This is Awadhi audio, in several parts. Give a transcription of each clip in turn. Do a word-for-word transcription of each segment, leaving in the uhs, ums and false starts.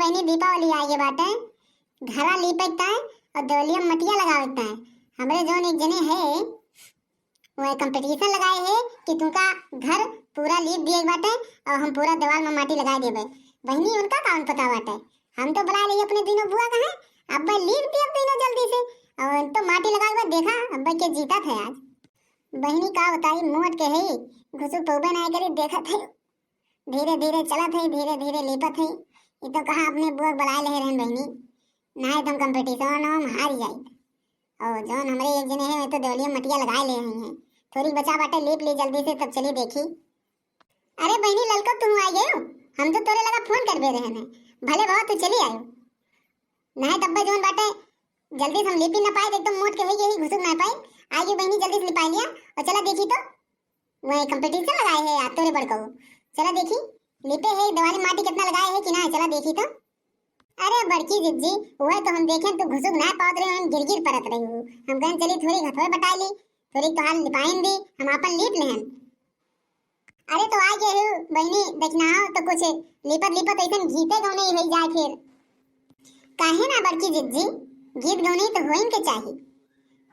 बहिनी, दीपावली आए के बाटे, घरा लीपे के ताय और देवलिया में मटिया लगावे के ताय। हमरे जौन एक जने है, वह competition लगाए है कि तुमका घर पूरा लीप दिए के बाटे और हम पूरा दीवार में माटी लगाए देबे। बहिनी, उनका कौन पता बाटे? हम तो बुलाए रही अपने दुनो बुआ का है, अब भाई लीप दिए दुनो जल्दी से, और तो माटी लगाए के बाद देखा अब भाई के जीता थे आज। बहिनी, का बताई, मोट के है, घुसुक पौबे ना करे, देखत है। धीरे धीरे चलत है, धीरे धीरे लीपत है। ये तो कहाँ अपने बुआ बुलाए ले रहन बहिनी, ना है तो हम competition में हार जाए। और जौन हमरे एक जने है, तो देवलिया मटिया लगाए ले हैं। थोड़ी बचा बाटे, लीप ली जल्दी से, तब चली देखी। अरे बहिनी ललको, तू आ गयो? हम तो तोरे लगा फोन करबे रहन है। भले बाबा, तू चली आयो। ना है तब्बे जौन बाटे, जल्दी से हम लीपी ना पाए, एकदम मोट के है, यही घुसुक ना पाए। आ गयो बहिनी, जल्दी से लिपाई लिया और चला देखी तो। वह competition लगाए है आ तोरे बड़कऊ। चला देखी, लिपे है दीवाली माटी कितना लगाए है कि ना, चला देखी तो। अरे बड़की जिज्जी, वह तो हम देखें तू घुसुक ना पावत रहे, हम गिर गिर परत रही हूँ। हम कहें चली थोड़ी घथोर बटाई ली, थोड़ी तोहार लिपाइन दी, हम आपन लीप लेहन। अरे तो आ गए हो बहिनी, दखिनाओ तो कुछ लिपत लिपत ऐसन गीते गौने ही होई जाए फिर। काहे ना बड़की जिज्जी, गीत गौने तो होइन के चाही।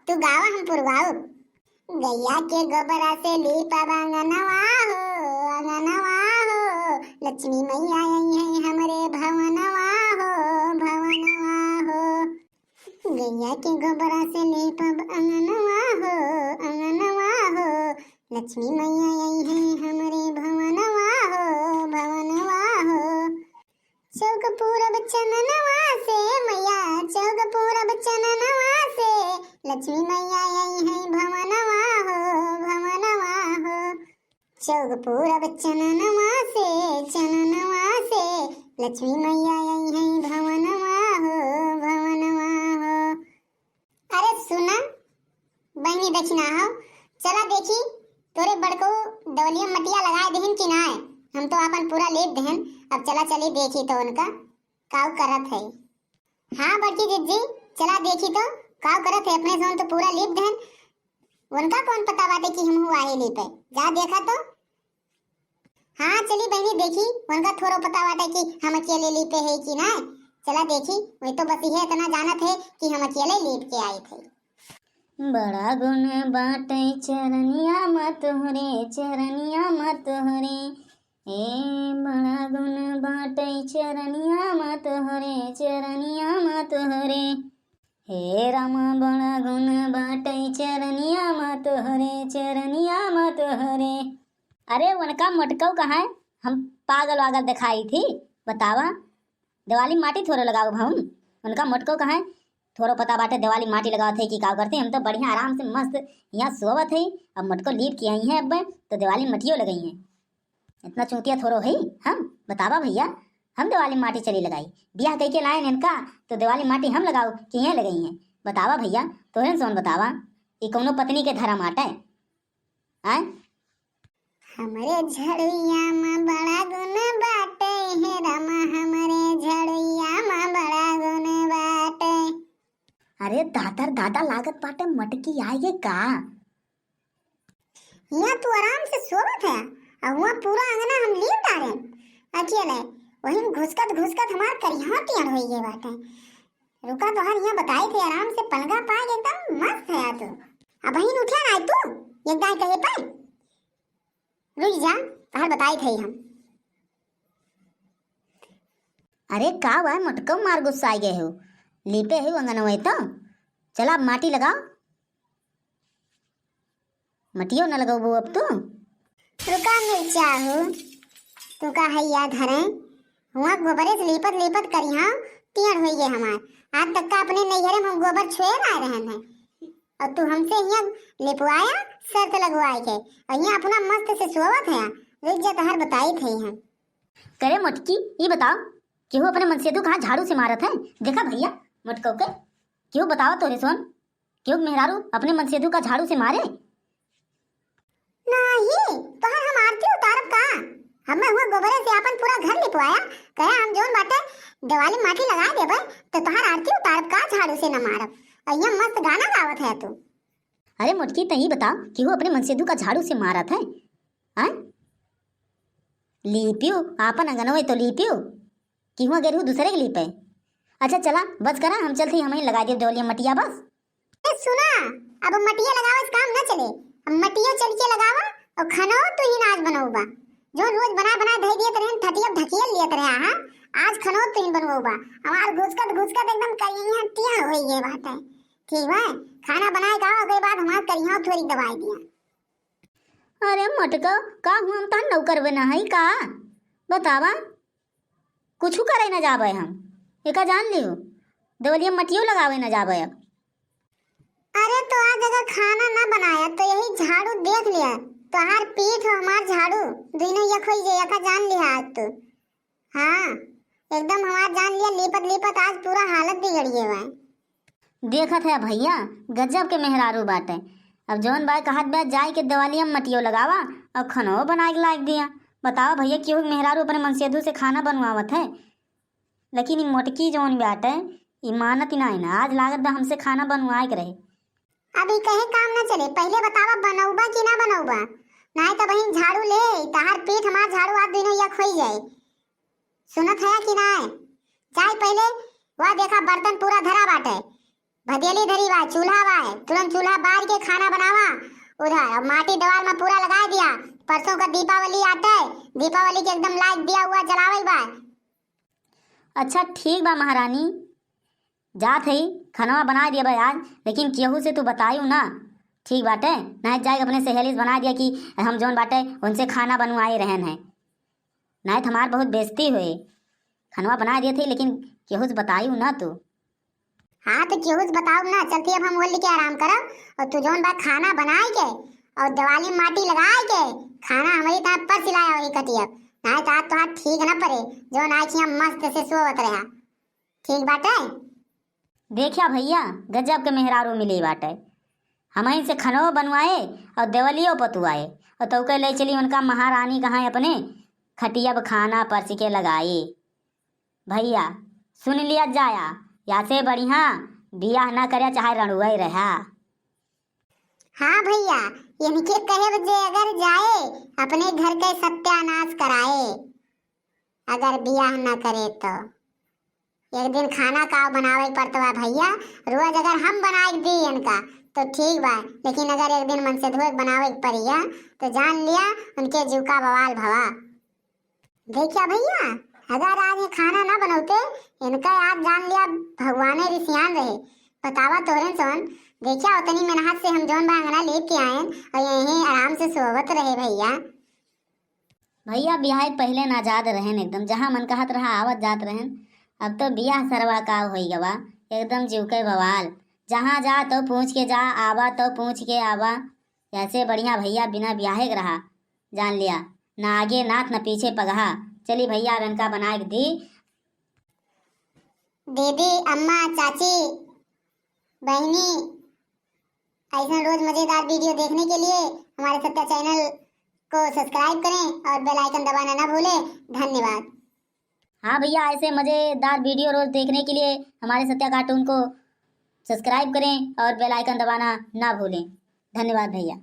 तू गावा, हम पुरवाओ। गैया के गोबरा से लीपब अंगनवा हो, अंगनवा हो, लक्ष्मी मैया आई है हमरे भवनवा हो, भवनवा हो। गैया के गोबरा से लीपब अंगनवा हो, अंगनवा हो, लक्ष्मी मैया आई है हमरे भवनवा हो, भवनवा हो। चौक पूरब चननवा से मैया, चौक पूरब चननवा से, लक्ष्मी मैया आई है भवनवा हो, भवनवा हो। चौक पूरब चननवा से, चननवा से, लक्ष्मी मैया आई है भवनवा हो, भवनवा हो। अरे सुना बहिनी दखिनाहो, चला देखी तोरे बड़कऊ दवलिया मटिया लगाए देहन कि नाय। हम तो आपन पूरा लेत देहन, अब चला चली देखी तो उनका काऊ करत है। हाँ बड़की जिज्जी, चला देखी तो काऊ करत है, अपने जौन तो पूरा लेत देहन, उनका कौन पता बाटे कि हमहू आए लीपे, जा देखा तो। हाँ चली बहिनी देखी, उनका थोड़ो पता बाटे कि हम अकेले लीपे है कि ना। चला देखी, वह तो बस यह इतना जानत है कि हम अकेले लीप के आए थे। बड़ा गुण बाटे चरनिया मा तोहरे, चरनिया मा तोहरे। ए बड़ा गुण बाटे चरनिया मा तोहरे, चरनिया मा तोहरे। हे रामा बड़ा गुण बाटे चरनिया मा तोहरे, चरनिया मा तोहरे। अरे उनका मोटकऊ कहाँ है? हम पागल वागल दिखाई थी, बतावा। दिवाली माटी थोड़ो लगाओ हम, उनका मोटकऊ कहाँ है? थोड़ो पता बाटे दिवाली माटी लगावत है कि का करते। हम तो बढ़िया आराम से मस्त यहाँ सोवत है। अब मोटको लीप के आई है अब, तो दिवाली मटियो लगाई है। इतना चूतिया थोड़ो है हम, बतावा भैया। हम दिवाली माटी चली लगाई, बियाह कई के लाए इनका, तो दिवाली माटी हम लगाओ कि ये लगाई है? बतावा भैया, तोहन सोन बतावा, ये कौनो पत्नी के धर्म आटे? आय? हमरे झड़ुइया में बड़ा गुण बाटे, हे रामा, हमरे झड़ुइया में बड़ा गुण बाटे। अरे दादा रे दादा, लागत बाटे मटकी आए गे का? यहाँ तू आराम से सोवत है, और वहाँ पूरा अंगना हम लीप डारे अकेले। वहीं घुसकत घुसकत हमार करिया टियाड़ होई गए बाटे। रुका, तोहर यहाँ बताई थे, आराम से पलंगा पाए के एकदम मस्त है तू। अब बहिन उठे ना तू, एक दाई कहे पर रुक जा, तोहर बताई थे हम। अरे का हुआ, मोटको मार गुस्सा गए हो, लीपे हो अंगनवे तो, चला अब माटी लगाओ। मटियो न लगौबू अब तू? रुका मिर्चा हो, तू का हैया धरे, हुआ गोबरे से लीपत लीपत करिहा टियाड़ होई गए हमार। आज तक का अपने नैहरे में हम गोबर छुए ना रहन है, और तू हमसे यहाँ लिपवाया शर्त लगवाए के, और यहाँ अपना मस्त से सोवत है। रुक जा, तोहर बताई थे हम। करे मोटकी, ई बताओ, केहू अपने मनसेधु कहाँ झाड़ू से मारत है? देखा भैया मोटको के, केहू बताओ तोरे सोन। क्यों मेहरारू अपने मनसेधु का झाड़ू से मारे? नाही, तोहर हम आरती उतारब का? हमें हुआ गोबरे से आपन पूरा घर लिपवाया, कहे हम जौन बाटे दिवाली माटी लगा देबे, तो तोहर आरती उतारब का झाड़ू से न मारब? और यहाँ मस्त गाना गावत है तू। अरे मोटकी, तही बताओ, केहू अपने मनसेधु का झाड़ू से मारत है? आय? लीपियो, आपन अंगनवे तो लीपियो। कि हुआँ गेरहू दूसरे के लीपे। अच्छा चला, बस करा, हम चलत ही, हमहीं लगाइ देब देवलिया मटिया बस। ए सुना, अब मटिया लगावे से काम न चले, अब मटियो चल के लगावा और खनो तुहिन आज बनउबा। जउन रोज बनाइ बनाइ धइ दियत रहेन, थटिया ढकियल लियत रहा, हाँ, आज खनो तुहिन बनउबा। हमार घुसकत घुसकत एकदम करिया टिया होइ गए बाटे। ठीक बा, खाना बनाइ के आवा, ओकरे बाद हमार करिया थोड़ी दबाइ दिया। अरे मोटको, का हुआँ हम तोहार नौकर बना है का? बतावा, कुछु करे न जाबे हम, एका जान लियो, देवलिया मटियो लगावे न जाबे अब। अरे तो आज अगर खाना न बनाया तो यही झाड़ू देख लिया, तोहार पीठ और हमार झाड़ू, दुइनो एक होइ जाए, एका जान लिया आज तू। हाँ, एकदम हमार जान लिया, लीपत लीपत आज पूरा हालत बिगड़ गए बा। देखत है भइया, गजब के मेहरारू बाटे। अब जउन बाय कहत बा, जाइ के देवलिया में मटियो लगावा और खनो बनाइ के लाइ दिया। बतावा भइया, केहू के मेहरारू अपने मनसेधू से खाना बनवावत है, लेकिन ई मोटकी जउन बाटे, ई मानत ही नाहीं ना। आज लागत बा हमसे खाना बनवाइ के रहे। अब ई कहे काम न चले, पहिले बतावा बनउबा कि ना बनउबा, नाहीं त बहिन झाड़ू ले, तोहार पीठ हमार झाड़ू आज दुइनो एक होइ जाए। सुनत है कि नाहीं? जाइ पहिले, वह देखा बर्तन पूरा धरा बाटे, भदेली धरी बा, चूल्हा बा, तुरंत चूल्हा बार के खाना बनावा। उधर अब माटी दीवार में पूरा लगाइ दिया, परसों का दीपावली आटे, दीपावली के एकदम लाइट दिया हुआ जलावइ बा। अच्छा ठीक बा महारानी, जात हई, खनवा बनाइ दिया बा आज, लेकिन केहू से तू बतायू ना, ठीक बाटे? नाहीं जाइ के अपने सहेली से बनाइ दिया कि हम जउन बाटे उनसे खाना बनवाए रहेन है, नाहीं त हमार बहुत बेइज्जती होए। खनवा बनाइ दियत हई, लेकिन केहू से बतायू ना तू। हाँ तो केहू से बताउब ना, चलती अब हम ओढ़ के आराम करब और तू जउन बा खाना बनाइ के और देवाली में माटी लगाइ के खाना हमरी तहाँ परसि लाया वही कटियब, नाहीं त आज तोहार ठीक न परे, जउन आज हम मस्त से सोवत रहा। ठीक बाटे? देखा भइया, गजब के मेहरारू मिली बाटे। हमहीं से खनो बनवाए और देवलियो पतुआए और तउके लइ चली उनका महारानी कहाँ अपने खटिया पे खाना परसि के लगाए। भइया, सुन लिया जाया, या से बढ़िया बियाह न करे चाहे रणुआ रहा। हाँ भइया, इनके कहे जे अगर जाए, अपने घर के सत्यानाश कराए, अगर बियाह न करे तो। एक दिन खाना का बनावे के पड़त बा भइया, रोज अगर हम बनाइ के दी इनका तो ठीक बा, लेकिन अगर एक दिन मनसेधुए के बनावे के पड़िया तो जान लिया उनके जीव का बवाल भवा। देखा भइया, अगर आज ये खाना ना बनौते, इनका आज जान लिया भगवाने रिसियान रहे। बतावा तोहरेन सोन, देखा उतनी मेहनत से हम जौन बा अंगना लेके आएन और यहीं आराम से सोवत रहे भइया। भइया बियाहे पहिले ना जात रहेन एकदम, जहाँ मन कहत रहा आवत जात रहेन। अब तो बियाह सरवा का होई गवा, एकदम जीव के बवाल। जहाँ जा तो पूछ के जा, आवा तो पूछ के आवा। ऐसे बढ़िया भइया बिना बियाहे के रहा, जान लिया, ना आगे नाथ ना पीछे पगहा। चली भइया अब इनका बनाए के दी। दीदी, अम्मा, चाची, बहिनी, ऐसा रोज मजेदार वीडियो देखने के लिए हमारे सत्या चैनल को सब्सक्राइब करें और बेल आइकन दबाना ना भूलें। धन्यवाद। हाँ भइया, ऐसे मजेदार वीडियो रोज देखने के लिए हमारे सत्या कार्टून को सब्सक्राइब करें और बेल आइकन दबाना ना भूलें। धन्यवाद भइया।